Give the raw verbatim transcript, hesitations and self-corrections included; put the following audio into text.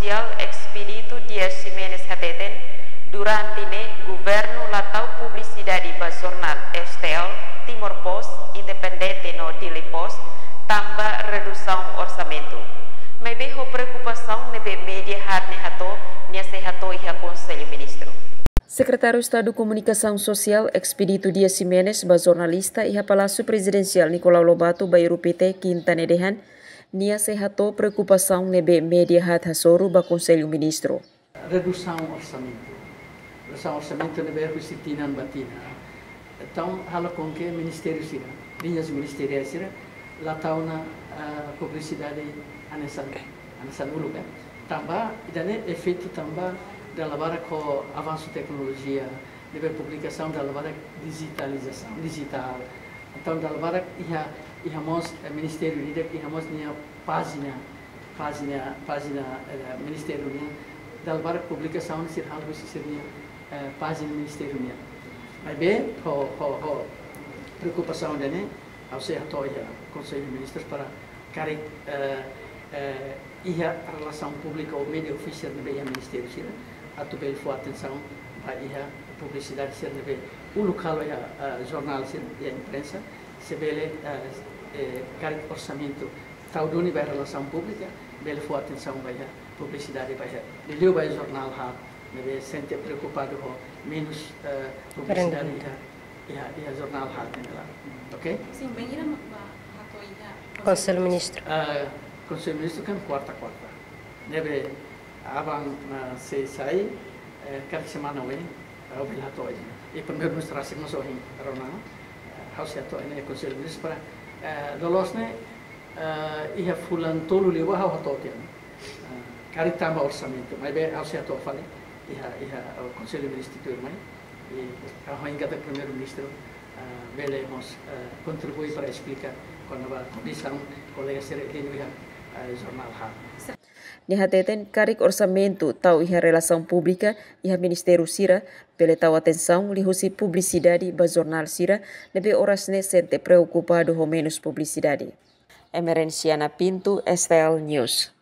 Sosiál Expedito Dias Ximenes hateten, durante ne'e governu la tau publisidade ba jornál S T L, Timor Post, Independente no Dili Post, tanba redusaun orsamentu. Maibé ho preokupasaun ne'ebé média haat ne'e hato'o, nia sei hato'o iha Konsellu Ministru. Sekretáriu Estadu Komunikasaun Sosiál Expedito Dias Ximenes ba jornalista iha Palásiu Prezidensiál Nicolau Lobato Bairru Pité, Kinta ne'e dehan, nia sei hato'o preokupasaun ne'ebé média haat hasoru ba Konsellu Ministru. Redusaun orsamentu. Redusaun orsamentu ne'ebé husi tinan ba tinan. Entaun, halo com que ministériu sira, liñas ministeriais sira, la tau ona, ah, publisidade hanesan, hanesan uluk, eh. Tanba, ida-ne'e efeitu tanba dala barak ho avansu teknolojia, ne'ebé publikasaun dala barak dijitalizasaun, dijitál. Entaun, dala barak iha, iha mós, eh, ministériu ida, iha mós nia pájina, pájina, pájina, eh, ministériu nian, dala barak publikasaun sira halo husi sira-nia, eh, pájina ministériu nian. Maibé, ho, ho, ho preokupasaun ida-ne'e, ha'u sei hato'o iha Konsellu Ministrus para karik, eh, eh, iha relasaun públika ou média ofisiál ne'ebé iha ministériu sira, atu bele fó atensaun ba iha publisidade sira ne'ebé uluk halo iha, eh, jornál sira, iha imprensa, se bele, eh, eh, karik orsamentu tau duni ba relasaun públika, bele fó atensaun ba iha publisidade ba iha, liuliu ba iha jornál haat, ne'ebé sente preokupadu ho menus, eh, publisidade iha, iha, iha jornál haat ne'e laran. Oke? Sin, bainhira mak ba hato'o iha Konsellu Ministru. Eh, Konsellu Ministru kan kuarta-kuarta. Ne'ebé aban, eh, sei sai, eh, karik semana oin, eh, ha'u bele hato'o iha. I Primeiru-Ministru rasik mós ohin rona, eh, ha'u sei hato'o iha Konsellu Ministru para, eh, loloos ne'e, eh, iha fulan tolu liubá ha'u hato'o tiha ona. Eh, karik tanba orsamentu, maibé ha'u sei hato'o fali iha, iha, eh, Konsellu Ministru tuirmai. I ha'u hanoin katak Primeiru-Ministru, eh, bele mós, eh, kontribui para esplika kona-ba kondisaun kolega sira liuliu iha, eh, jornál haat. Nia hateten karik orsamentu tau iha relasaun públika iha ministériu sira, bele tau atensaun liuhusi publisidade ba jornál sira, ne'ebé oras ne'e sente preokupadu ho menus publisidade. Emerenciana Pinto, S T L News.